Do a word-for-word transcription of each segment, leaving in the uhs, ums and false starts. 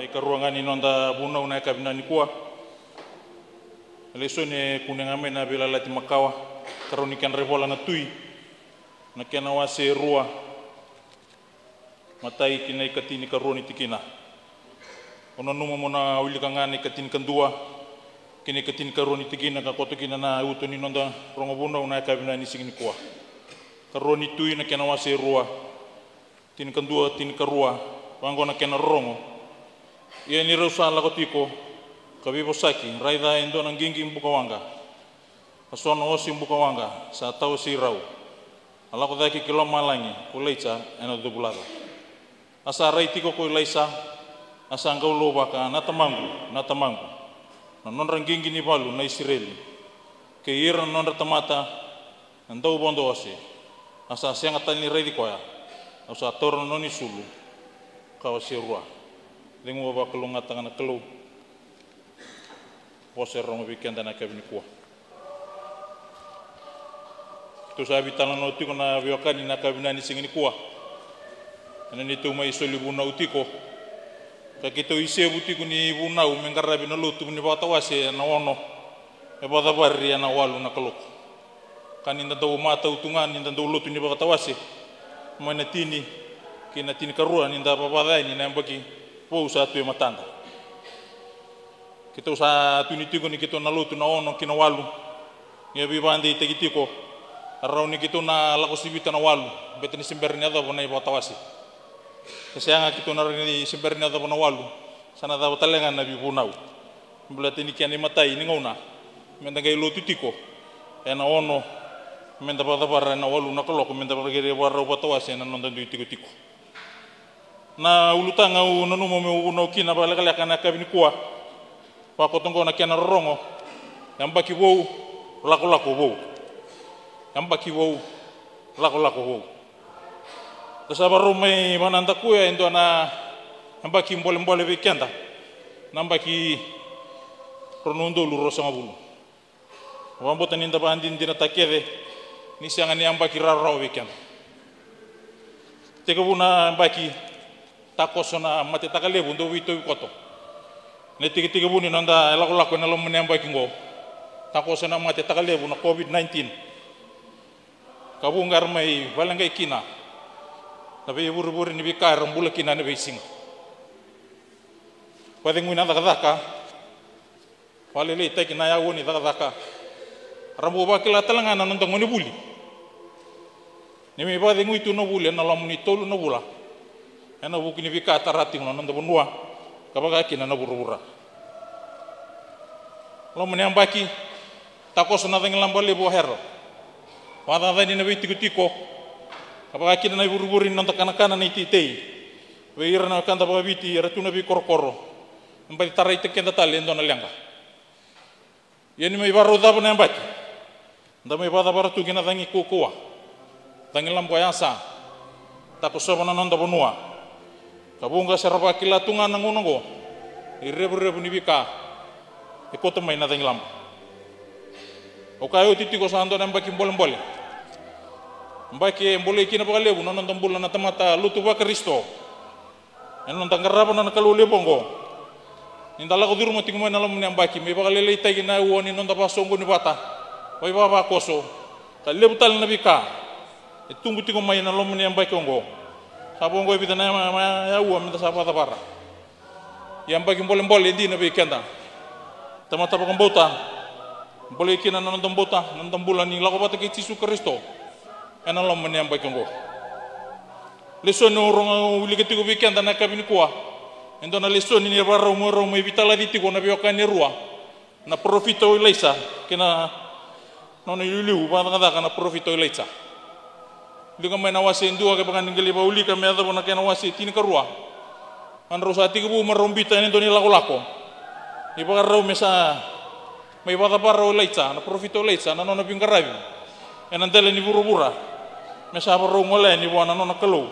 Ikarua ga ni noda vunau na yakavi nikua. Lesoni e kune ga mai na Veiyalayalati Makawa, karua ni kedra ivola na Tui, na kena wase e rua, matai ki na ikatinikarua ni tikina. Au nanuma mo na wilika ga na ikatinikadua ki na ikatinikarua ni tikina ka koto kina na uto ni noda rogo vunau na yakavi ni siga nikua. Karua ni Tui na kena wase e rua, tinikadua, tinikarua, vaqo na kena rorogo. Ia ni rau sa lako tiko ka veivosaki, raica e dua na qiqi bukawaqa, ka so na ose bukawaqa sa tawasei rau, a lako cake ki lomalagi ko Ilaija ena covulaca. A sa rai tiko ko Ilaija, a sa qau lauvaka, "Na tamaqu, na tamaqu, na nodra qiqi ni valu na Isireli, kei ira na nodra tamata na dauvodo ose." A sa sega tale ni raici koya, au sa taura na nona isulu ka wase rua. Cegu vakalougatataka na Kalou. Vosa e rogo vei keda na yakavi nikua. Keitou sa veitalanoa tiko na veiwekani na yakavi ni siga nikua ena neitou mai soli vunau tiko, ka keitou isevu tiko ni vunau me qaravi na lotu ni vakatawase ena ono e vakacavari ena walu na kaloko. Ka ni da dau matau tu ga ni da dau lotu ni vakatawase mai na tini ki na tinikarua ni da vavaca yani na yabaki vou sa tu e matada. Keitou sa tukuni tiko ni keitou na lotu na ono ki na walu. Ia veivakadeitaki tiko, rawa ni keitou na lako sivita na walu, beta ni se bera ni yacova na ivakatawase. Ke sega, keitou na rawa ni se bera ni yacova na walu, sa na cava tale ga na veivunau. Baleta ni kena imatai ni gauna me da qai lotu tiko ena ono, me da vakacavara ena walu na kaloko, me da vakacavara vakatawase ena noda dui tikotiko. Na ulutaga au nanuma meu vunau kina vakalekaleka na yakavi nikua, vakoto oqo na kena rorogo: yabaki vou, lakolako vou. Yabaki vou, lakolako vou. Da sa vakarau mai vakanadakuya e dua na yabaki bolebole vei keda, na yabaki rua na udolu ruasagavulu. Vakabauta ni da vakadinadinataka kece ni sega ni yabaki rawarawa vei keda. Tekivu na yabaki, takoso na matetaka levu dau veitauvi koto. Na itekitekivu ni noda lakolako ena loma ni yabaki oqo, takoso na matetaka levu na COVID nineteen. Ka vuqa era mai vakaleqai kina na veivurevure ni veika era bula kina ena veisiga. Vakacegui na cakacaka, vakalailaitaki na aua ni cakacaka. Ra bau vakila tale ga na noda gonevuli ni mai vakacegui tu na vuli ena loma ni tolu na vula ena vuku ni veika tara tiko na noda vanua, ka vaka kina na vuravura. Loma ni yabaki, takoso na cagilaba levu o Harold, vakacacani na veitikotiko, ka vaka kina na ivurevure ni noda kanakana na iteitei. Vei ira na wekada vakaviti era tu na veikorokoro, me baci taraitaki keda tale e dua na leqa. Ia ni mai vakarau cava na yabaki, da mai vakacavara tu ki na cagi kaukaua, cagilaba o Yasa, takosova na noda vanua. Ka vuqa sa ra vakila tu ga na gauna oqo ni revurevu ni veika e kauta mai na cagilaba. Au kaya oti tiko, sa dua na yabaki bolebole, yabaki e bolei kina vakalevu na noda bula na tamata lotu vaKarisito. Ena noda qarava na Kalou levu oqo, ni da lako curuma tiko mai na loma ni yabaki, me vakalailaitaki na aua ni noda vakasoqoni vata, vakaivavakoso, ka levu tale na veika e tubu tiko mai na loma ni yabaki oqo. Sa vo oqo e vica na ya-, ya-, aua me da sa vakacavara. Yabaki bolebole dina vei keda, tamata vakabauta, bolei kina na noda bauta, na noda bula ni lako vata kei Jisu Karisito ena loma ni yabaki oqo. Lesoni au rogo, au wilika tiko vei keda na yakavi nikua, e dua na lesoni ni vakarau me rau mai veitalaci tiko na veiwekani e rua, na parofita o Ilaisa kei na nona iliuliu vakacakacaka na parofita o Ilaija. Wilika mai na wase e dua, kevaka ni qai lai vakaulika me yacova na kena wase e tinikarua. A drau sa tekivu me rau biuta ena dua na ilakolako ni vakarau me sa mai vakacavara o Ilaija, na parofita o Ilaija, na nona veiqaravi ena dela ni vuravura, me sa vakarau gole yani vua na nona Kalou,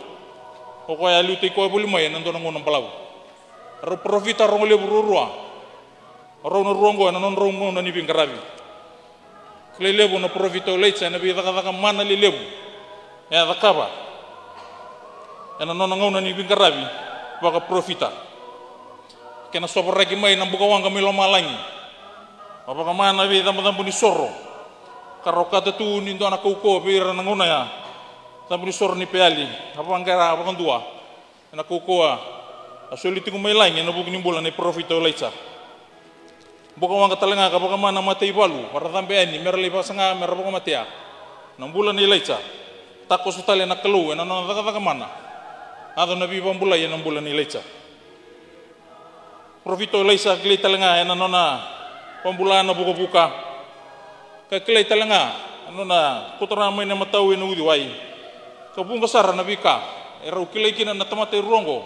o koya a liutaki koya voli mai ena dua na gauna balavu. Rau parofita rogo levu ruarua, rau na rua oqo ena nodrau gauna ni veiqaravi. Kilai levu na parofita o Ilaija ena veicakacaka mana lelevu e a cakava ena nona gauna ni veiqaravi vakaparofita. Kena sovaraki mai na buka waqa mai lomalagi, a vakamana vei cabocabo ni soro, ka ra okata tu ni dua na kaukauwa vei ira na gauna ya. Cabo ni soro ni Peali, a vaqara vakadua ena kaukauwa a soli tiko mai lagi ena vuku ni bula nei parofita o Ilaija. Buka waqa tale ga ka vakamana na mataivalu, ka ra cabe yani me ra lai vakasaga me ra vakamatea. Na bula nei Ilaija, takoso tale na Kalou ena nona cakacaka mana. A yaco na veivakabulai ena bula nei Ilaija. Parofita o Ilaija a kilai tale ga ena nona vakabula na vukavuka, ka kilai tale ga ena nona kauta rawa mai na matau ena uciwai. Ka vuqa sara na veika e rau kilai kina na tamata e rua oqo.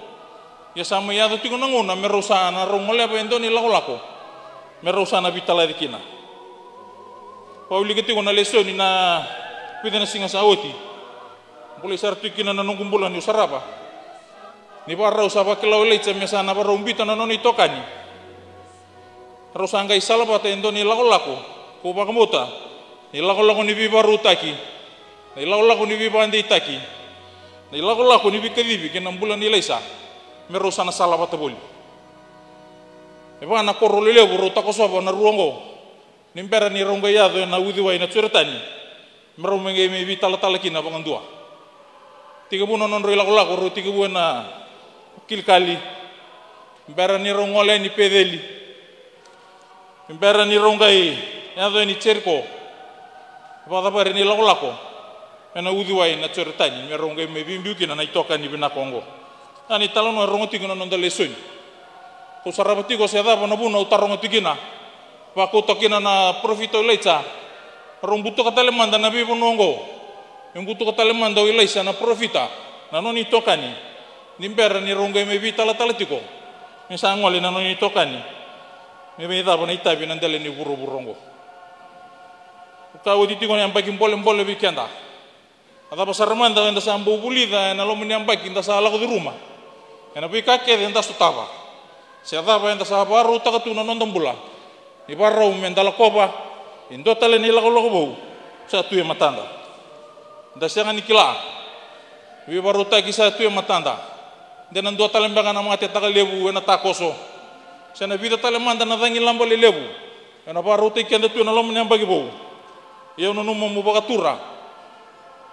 Ia sa mai yaco tiko na gauna me rau sa na rau goleva e dua na ilakolako me rau sa na veitalaci kina. Vakaulika tiko na lesoni na vica na siga sa oti. Bulai sara tu kina na noqu bula niu sarava ni vakarau sa vakila o Ilaija me sa na vakarau biuta na nona itokani. Rau sa qai salavata e dua na ilakolako, kau vakabauta, na ilakolako ni veivakarautaki, na ilakolako ni veivakadeitaki, na ilakolako ni veikacivi kei na bula ni Ilaija, me rau sa na salavata voli. E va na koro lelevu rau takosova na rua oqo, ni bera ni rau qai yaco ena uciwai na Joritani, me rau mai qai mai veitalatala kina vakadua. Tekivu na nodrau ilakolako rau tekivu ena Kilikali, bera ni rau gole yani Peceli, bera ni rau qai yaco yani Jeriko. Vakacavari na ilakolako ena uciwai na Joritani me rau qai mai veibiu kina na itokani vinaka oqo. Na italanoa e rogo tiko na noda lesoni. Kau sarava tiko se cava na vuna au taroga tiko kina. Vakauta kina na parofita o Ilaija, rau butuka tale mada na veivanua oqo. Me butuka tale mada o Ilaija na parofita, na nona itokani, ni bera ni rau qai mai veitalatala tiko me sa gole na nona itokani me mai cava na itavi ena dela ni vuravura oqo. Ka oti tiko na yabaki bolebole vei keda. A cava sara mada eda sa bau vulica ena loma ni yabaki da sa lako curuma, ena veika kece eda sotava, se cava eda sa vakarautaka tu na noda bula, ni vakarau me da lakova e dua tale na ilakolako vou sa tu e matada. Da sega ni kila veivakarautaki sa tu e matada. De na dua tale beka na mate takalevu ena takoso, se na vica tale mada na cagilaba lelevu ena vakarautaki keda tu ena loma ni yabaki vou. Ia au nanuma meu vakatura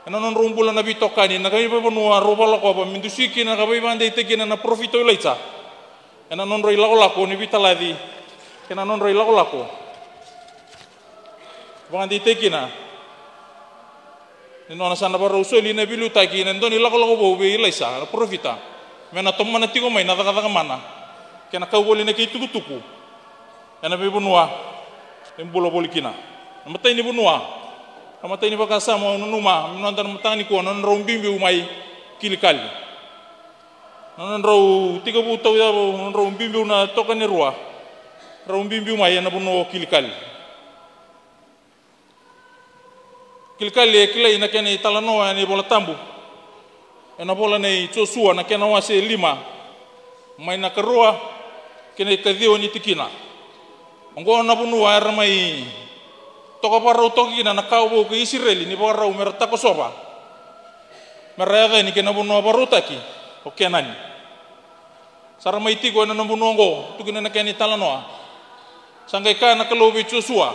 ena nodrau bula na veitokani, na kai veivanua rau vakalakova me dusi kina ka veivakadeitaki kina na parofita o Ilaija, ena nodrau ilakolako ni veitalaci kei na nodrau ilakolako vakadeitaki kina ni nona sa na vakarau soli na veiliutaki ena dua na ilakolako vou vei Ilaija na parofita, me na tomana tiko mai na cakacaka mana kei na kau voli na kei tukutuku ena veivanua e bula voli kina. Na matai ni vanua, na matai ni vakasama au nanuma me noda na mataka nikua, na nodrau biubiu mai Kilikali. Na nodrau tekivu tauyavu, na nodrau biubiu na itokani e rua, rau biubiu mai ena vanua o Kilikali. Kilikali e kilai na kena italanoa ena iVola Tabu, ena vola nei Josua na kena wase e lima, mai na karua kei na ikaciwa ni tikina. Oqo na vanua era mai toka vakarau toka kina na kawa vou kei Isireli ni vakarau me ra takosova, me ra yaco yani kei na vanua vakarautaki o Kenani. Sa ra mai tiko ena nona vanua oqo, tukuna na kena italanoa. Sa qai kaya na Kalou vei Josua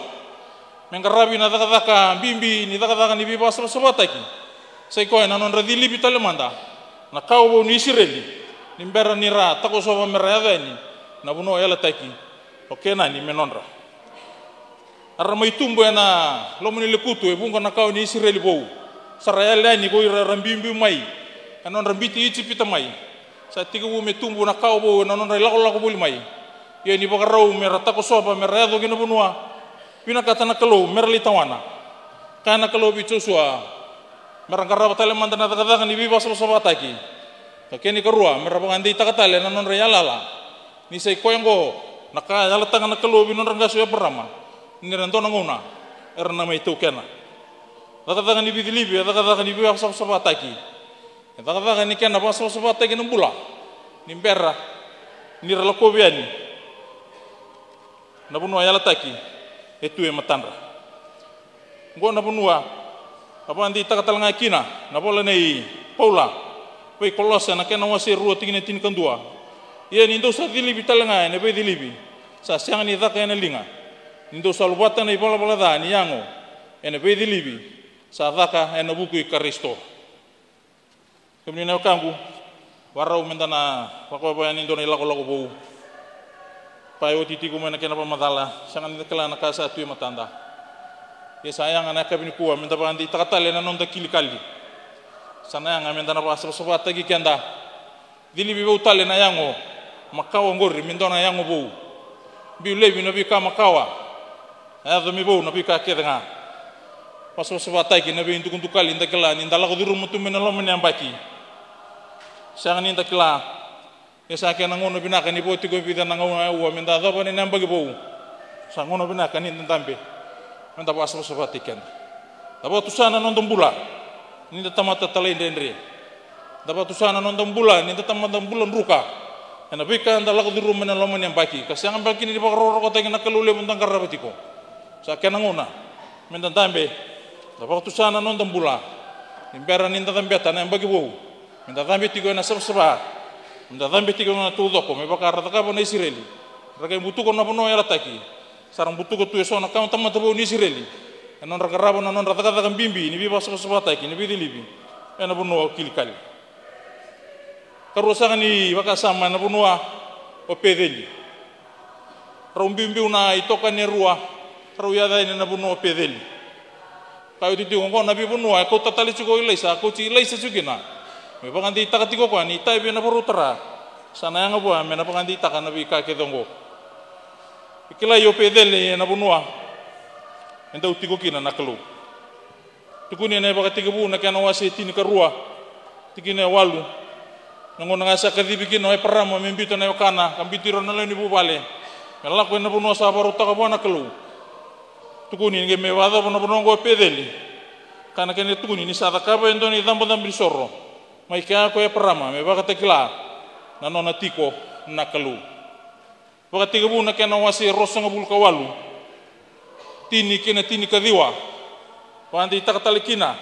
me qaravi na cakacaka bibi ni cakacaka ni veivakasavasavataki. Sa i koya na nodra cilivi tale mada na kawa vou ni Isireli, ni bera ni ra takosova me ra yaco yani na vanua yalataki o Kenani me nodra. Era mai tubu ena loma ni lekutu e vuqa na kawa ni Isireli vou. Sa ra yali yani ko ira era biubiu mai ena nodra biuti Ijipita mai. Sa tekivu me tubu na kawa vou ena nodra ilakolako voli mai. Ia ni vakarau me ra takosova me ra yaco ki na vanua vinakata na Kalou me ra lai tawana, kaya na Kalou vei Josua me ra qarava tale mada na cakacaka ni veivakasavasavataki. Ka kena ikarua, me ra vakadeitaka tale na nodra yalayala, ni sa i koya oqo na ka a yalataka na Kalou vei nodra qase o Eparama, ni ra dua na gauna era na mai taukena. Cakacaka ni veicilivi e cakacaka ni veivakasavasavataki. E cakacaka ni kena vakasavasavataki na bula, ni bera ni ra lakovi yani na vanua yalataki e tu e matadra. Oqo na vanua a vakadeitaka tale ga kina na vola nei Paula vei Kolosa na kena wase rua tikina tinikadua. Ia ni dou sa cilivi tale ga ena veicilivi, sa sega ni caka ena liga. Ni dou sa luvata na ivalavala ca ni yago ena veicilivi, sa caka ena vuku i Karisito. Kemuni na wekaqu, vakarau meda na vakayavaya ni dua na ilakolako vou. Ka e oti tiko mai na kena vakamacala, sega ni da kila na ka sa tu e matada. Ia sa yaga na yakavi nikua meda vakadeitaka tale na noda kilikali. Sa na yaga meda na vakasavasavataki keda. Cilivi vou tale na yago makawa oqori me dua na yago vou. Biu laivi na veika makawa. A yaco me vou na veika kece ga. Vakasavasavataki na veidukadukali da kila ni da lako curuma tu mai na loma ni yabaki. Sega ni da kila. Ia sa kena gauna vinaka ni vo tiko e vica na gauna e ua meda yacova na yabaki vou. Sa gauna vinaka ni da dabe. Meda vakasavasavataki keda. Da vakatusa na noda bula ni da tamata talaidredre. Da vakatusa na noda bula ni da tamata bula druka. Ena veika da lako curuma ena loma ni yabaki ka sega beka kina ni vakarokorokotaki na Kalou levu da qarava tiko. Sa kena gauna meda dabe, da vakatusa na noda bula. Ni bera ni da cabeta na yabaki vou, meda cabe tiko ena savasava. Meda cabe tiko ena taucoko me vaka ra cakava na Isireli. Ra qai butuka na vanua yalataki. Sa ra butuka tu eso na kawa tamata vou ni Isireli ena nodra qarava na nodra cakacaka bibi ni veivakasavasavataki ni veicilivi ena vanua o Kilikali. Karua saka ni vakasama ena vanua o Peceli. Rau biubiu na itokani e rua, rau yaco yani ena vanua o Peceli. Ka oti tiko oqo na veivanua e kauta tale tiko o Ilaisa, kauti Ilaisa tiko kina me vakadeitaka tiko o koya ni itavi ena varau tara. Sa na yaga vua me na vakadeitaka na veika kece oqo. E kilai o Peceli ena vanua e dau tiko kina na Kalou. Tukuni ena iVakatekivu na kena wase e tinikarua, tikina e walu. Na gauna ga sa kacivi kina o Eparama me biuta na wekana ka biuti ira na lewe ni vuvale me lako ena vanua sa varautaka vua na Kalou. Tukuni ni qai mai vakayacova na vanua oqo o Peceli. Ka na kena tukuni ni sa cakava e dua na icabocabo ni soro mai kea ko Eparama me vakatakila na nona tiko na Kalou. Vakatekivu na kena wase e ruasagavulu ka walu, tini kei na tinikaciwa. Vakadeitaka tale kina,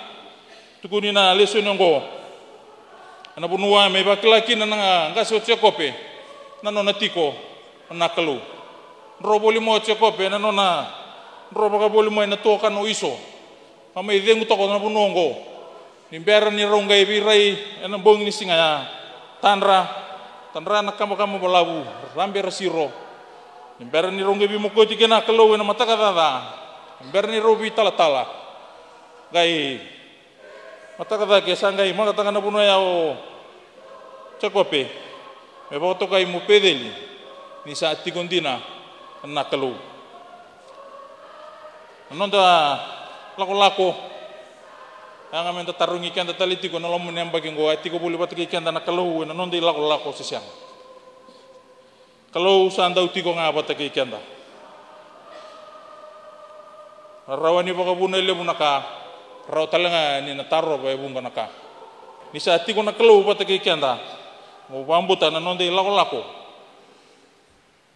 tukuni na lesoni oqo. Ena vanua me vakila kina na qase o Jekope na nona tiko na Kalou. Dro voli mai o Jekope na nona, dro vakavoli mai na tuakana o Iso. Ka mai cegu toka na vanua oqo. Ni bera ni rau qai veirai ena bogi ni siga ya, tadra, tadra na kabakaba balavu, rabe ra siro. Ni bera ni rau qai veimokoti kei na Kalou ena mataka caca. Ni bera ni rau veitalatala, qai mataka cake sa qai makataka na vanua ya o Jekope me vakatokai mo Peceli ni sa tiko dina na Kalou. Na noda lakolako, yaga meda tarogi keda tale tiko na loma ni yabaki oqo, a tiko voli vata kei keda na Kalou ena noda ilakolako se sega? Kalou sa dau tiko ga vata kei keda. Rawa ni vakavuna e levu na ka, rawa tale ga ni na tarova e vuqa na ka. Ni sa tiko na Kalou vata kei keda, mo vakabauta na noda ilakolako.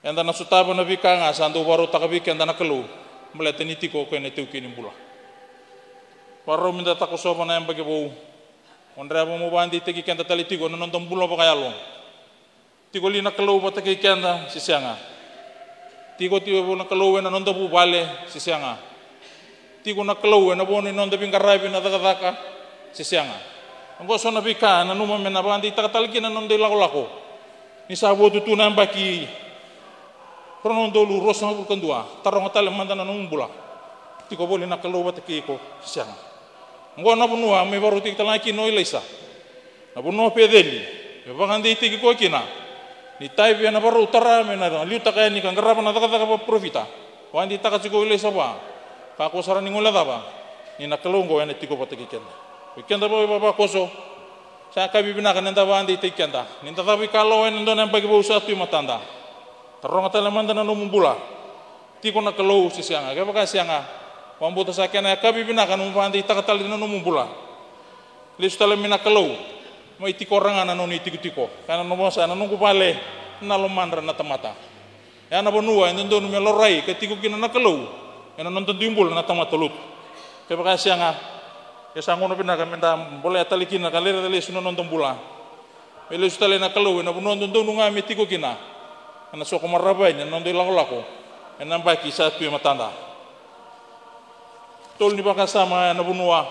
Eda na sotava na veika ga sa dau vakarautaka vei keda na Kalou, baleta ni tiko o koya na itaukei ni bula. Vakarau meda takosova na yabaki vou. Gadreva mo vakadeitaki keda tale tiko na noda bula vakayalo. Tiko li na Kalou vata kei keda se sega? Tiko tiko na Kalou ena noda vuvale se sega? Tiko na Kalou ena vo ni noda veiqaravi na cakacaka se sega? Oqo so na veika e nanuma me na vakadeitaka tale kina na noda ilakolako. Ni sa votu tu na yabaki rua na udolu ruasagavulu ka dua, taroga tale mada na nomu bula. Tiko voli na Kalou vata kei iko se sega? Oqo na vanua me vakarautaki tale ga kina o Ilaisa. Na vanua o Peceli me vakadeitaki koya kina ni itavi ena varau tara me na liutaka yani ka qarava na cakacaka vakaparofita. Vakadeitaka tiko o Ilaisa vua. Kakua sara ni guilecava ni na Kalou oqo ena tiko vata kei keda. Koi keda vakaivavakoso, sa yakavi vinaka ni da vakadeitaki keda ni da cavuikalawa ena dua na yabaki vou sa tu e matada. Taroga tale mada na nomu bula. Tiko na Kalou se sega? Kevaka sega, vakabauta sa kena yakavi vinaka na nomu vakadeitaka tale na nomu bula. Lesu tale mai na Kalou, mai tiko ora ga na nona itikotiko. Ka na nona vosa, na noqu vale na lomadra na tamata. Ya na vanua e dodonu me laurai ka tiko kina na Kalou ena noda dui bula na tamata lotu. Kevaka sega, e sa gauna vinaka meda bolea tale kina ka lai raica lesu na noda bula. Me lesu tale na Kalou ena vanua dodonu ga me tiko kina, ena soko marava yani ena noda ilakolako ena yabaki sa tu e matada. Tolu ni vakasama ena vanua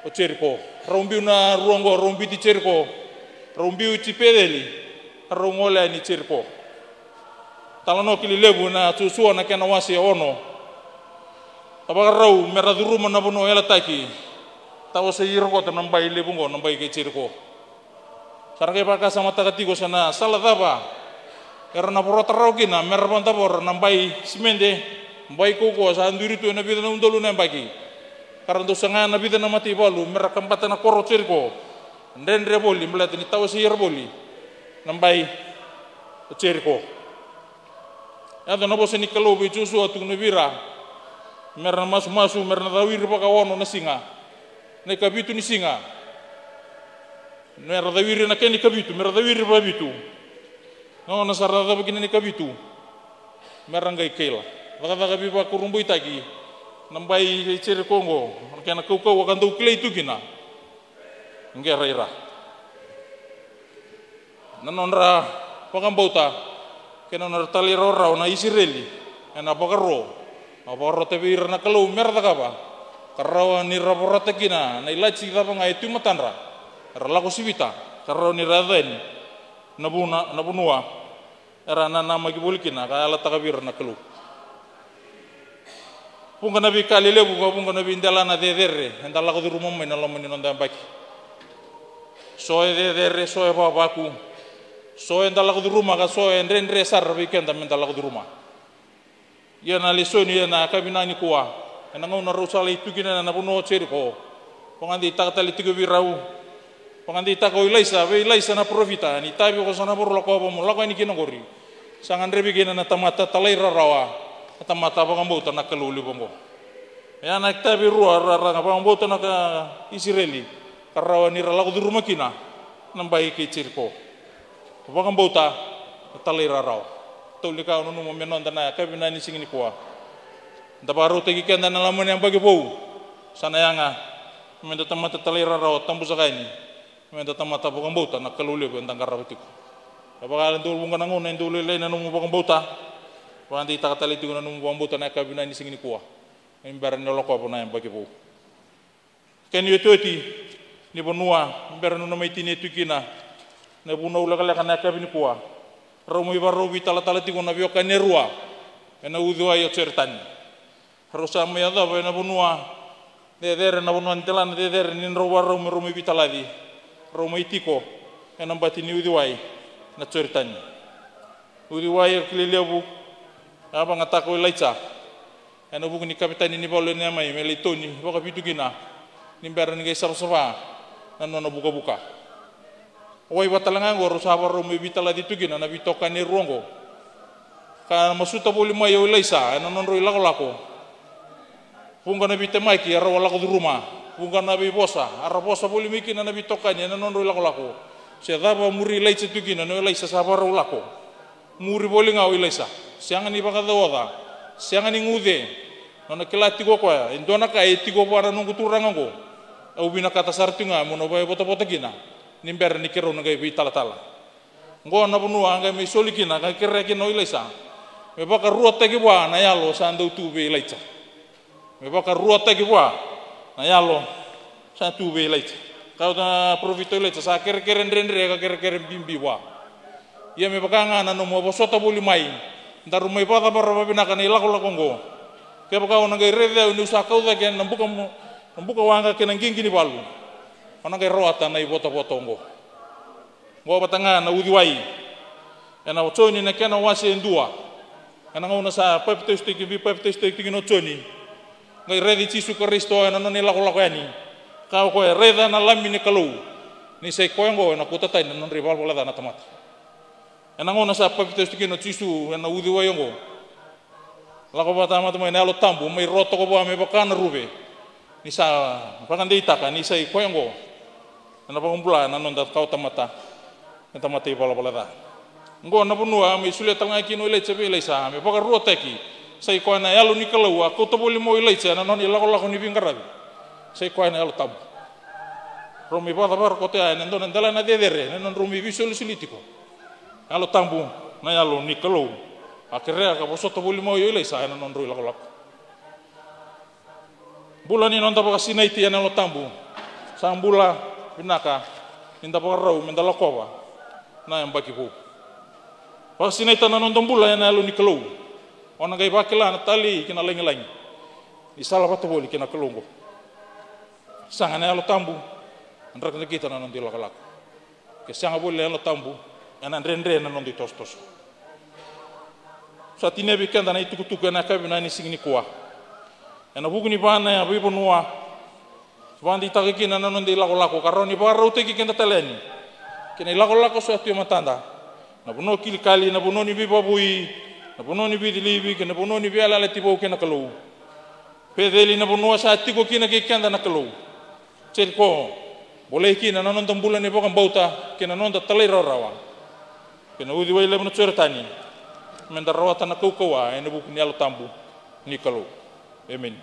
o Jeriko. Rau biu na rua oqo, rau biuti Jeriko. Rau biuti Peceli, rau gole yani Jeriko. Talanoa ki lelevu na Josua na kena wase e ono. Ka vakarau me ra curuma na vanua yalataki. Tawasei ira koto na bai levu oqo, na bai kei Jeriko. Sa ra qai vakasamataka tiko se na sala cava era na vorata rawa kina me ra vakadavora na bai simede, bai kaukauwa sa duri tu ena vica na udolu na yabaki. Ka ra dau saga na vica na mataivalu me ra kabata na koro o Jeriko. Dredre voli baleta ni tawasei ira voli na bai o Jeriko. Yaco na vosa ni Kalou vei Josua, tukuna vei ira me ra na masumasu, me ra na cawiri vakaono na siga, na ikavitu ni siga. Me ra cawiri na kena ikavitu, me ra cawiri vakavitu. Na gauna sa ra cava kina na ikavitu, me ra qai kaila. Cakacaka veivakurabuitaki, na bai kei Jeriko oqo, na kena kaukauwa ka dau kilai tu kina. Qera ira. Na nodra vakabauta kei na nodra talairawarawa na Isireli ena vakaro. A vakarota vei ira na Kalou me ra cakava, ka rawa ni ra vorata kina na ilati cava ga e tu e matadra. Era lako sivita, ka rawa ni ra yaco yani na vuna, na vanua era nanamaki voli kina ka yalataka vei ira na Kalou. Vuqa na veika lelevu ka vuqa na veidelana cecere eda lako curuma mai na loma ni noda yabaki. So e cecere, so e vavaku, so eda lako curuma, ka so e dredre sara vei keda meda lako curuma. Ia na lesoni ena yakavi nikua, ena gauna rau sa lai tu kina ena vanua o Jeriko, vakadeitaka tale tiko vei rau. Vakadeitaka o Ilaisa vei Ilaisa na parofita, ni itavi ko sa na vakarau lakova mo lako yani kina oqori, sa gadrevi kina na tamata talairawarawa, na tamata vakabauta na Kalou levu oqo. Ia na itavi e rua ra, ra vakabauta na ka Isireli, ka rawa ni ra lako curuma kina na bai kei Jeriko. Vakabauta, na talairawarawa. Tolu ni ka au nanuma me noda na yakavi ni siga nikua. Da vakarautaki keda ena loma ni yabaki vou. Sa na yaga meda tamata talairawarawa, tabu saka yani, meda tamata vakabauta na Kalou levu eda qarava tiko. E vaka e dau vuqa na gauna e dau lailai na nomu vakabauta. Vakadeitaka tale tiko na nomu vakabauta na yakavi ni siga nikua, ni bera ni lakova na yabaki vou. Kena iotioti ni vanua, bera ni nona mai tinia tu kina na vunau lekaleka na yakavi nikua. Rau mai vakarau veitalatala tiko na veiwekani e rua ena uciwai o Joritani. Rau sa mai yacova ena vanua cecere, na vanua delana cecere ni rau vakarau me rau mai veitalaci. Rau mai tiko ena bati ni uciwai na Joritani. Uciwai e kilai levu, a vagataka o Ilaija ena vuku ni kavetani ni valu e Neamai me lai toni vakavitu kina, ni bera ni qai savasava na nona vukavuka. O wai vata tale ga oqo rau sa vakarau mai veitalaci tu kina na veitokani e rua oqo. Ka masuta voli mai o Ilaisa ena nodrau ilakolako. Vuqa na veitemaki a rau a lako curuma, vuqa na veivosa a ra vosa voli mai kina na veitokani ena nodrau ilakolako. Se cava a muri Ilaija tu kina, o Ilaisa sa vakarau lako. Muri voli ga o Ilaisa, sega ni vakacauoca, sega ni guce. Nona kila tiko o koya e dua na ka e tiko vua na noqu turaga oqo. Au vinakata sara tiko ga meu na vakaivotavota kina, ni bera ni keirau na qai veitalatala. Oqo na vanua a qai mai soli kina ka kerea kina o Ilaisa me vakaruataki vua na yalo sa dau tu vei Ilaija. Me vakaruataki vua na yalo sa tu vei Ilaija. Kaya na parofita o Ilaija, sa kerekere dredre ka kerekere bibi vua. Ia me vaka ga na nomu a vosota voli mai, daru mai vakacavara vakavinaka na ilakolako oqo. Kevaka o na qai raici au niu sa kau cake ena buka mo-, na buka waqa kei na qiqi ni valu, o na qai rawata na ivotavota oqo. Oqo vata ga na uciwai ena Joni na kena wase e dua. Ena gauna sa papitaisotaki, veipapitaisotaki tiko kina o Joni, qai raici Jisu Karisito ena nona ilakolako yani. Kaya o koya, raica na Lami ni Kalou, ni sa i koya oqo ena kauta tani na nodra ivalavala ca na tamata. Ena gauna sa papitaisotaki kina o Jisu ena uciwai oqo, lako vata mata mai na Yalo Tabu, mai ro toka vua me vaka na ruve. Ni sa vakadeitaka ni sa i koya oqo ena vakabula na noda kawatamata, na tamata ivalavala ca. Oqo na vanua a mai solia tale ga kina o Ilaija vei Ilaisa me vakaruataki. Sa i koya na Yalo ni Kalou a kauta voli mai o Ilaija ena nona ilakolako ni veiqaravi. Sa i koya na Yalo Tabu. Drau mai vakacavara koto ya ena dua na dela na cecere, ena nodrau mai veisolisoli tiko. Yalo Tabu, na Yalo ni Kalou. A kerea ka vosota voli mai o Ilaisa ena nodrau ilakolako. Bula ni noda vakasinaiti ena Yalo Tabu. Sa bula vinaka ni da vakarau me da lakova na yabaki vou. Vakasinaita na noda bula ena Yalo ni Kalou. O na qai vakila na talei kei na lagilagi ni sala vata voli kei na Kalou oqo. Saga na Yalo Tabu, na drakidrakita na noda ilakolako. Ke sega voli na Yalo Tabu, ena dredre na noda itosotoso. Sa tinia vei keda na itukutuku ena yakavi vinaka ni siga nikua. Ena vuku ni va na veivanua, vakadeitaka kina na noda ilakolako, ka rawa ni vakarautaki keda tale yani kei na ilakolako sa tu e matada. Na vanua kilikali, na vanua ni veivakavoui, na vanua ni veicilivi, kei na vanua ni veiyalayalati vou kei na Kalou. Peceli, na vanua sa tiko kina kei keda na Kalou. Jeriko, bolei kina na noda bula ni vakabauta kei na noda talairawarawa. Kei na uciwai levu na Joritani, me da rawata na kaukauwa ena vuku ni Yalo Tabu ni Kalou. Emeni.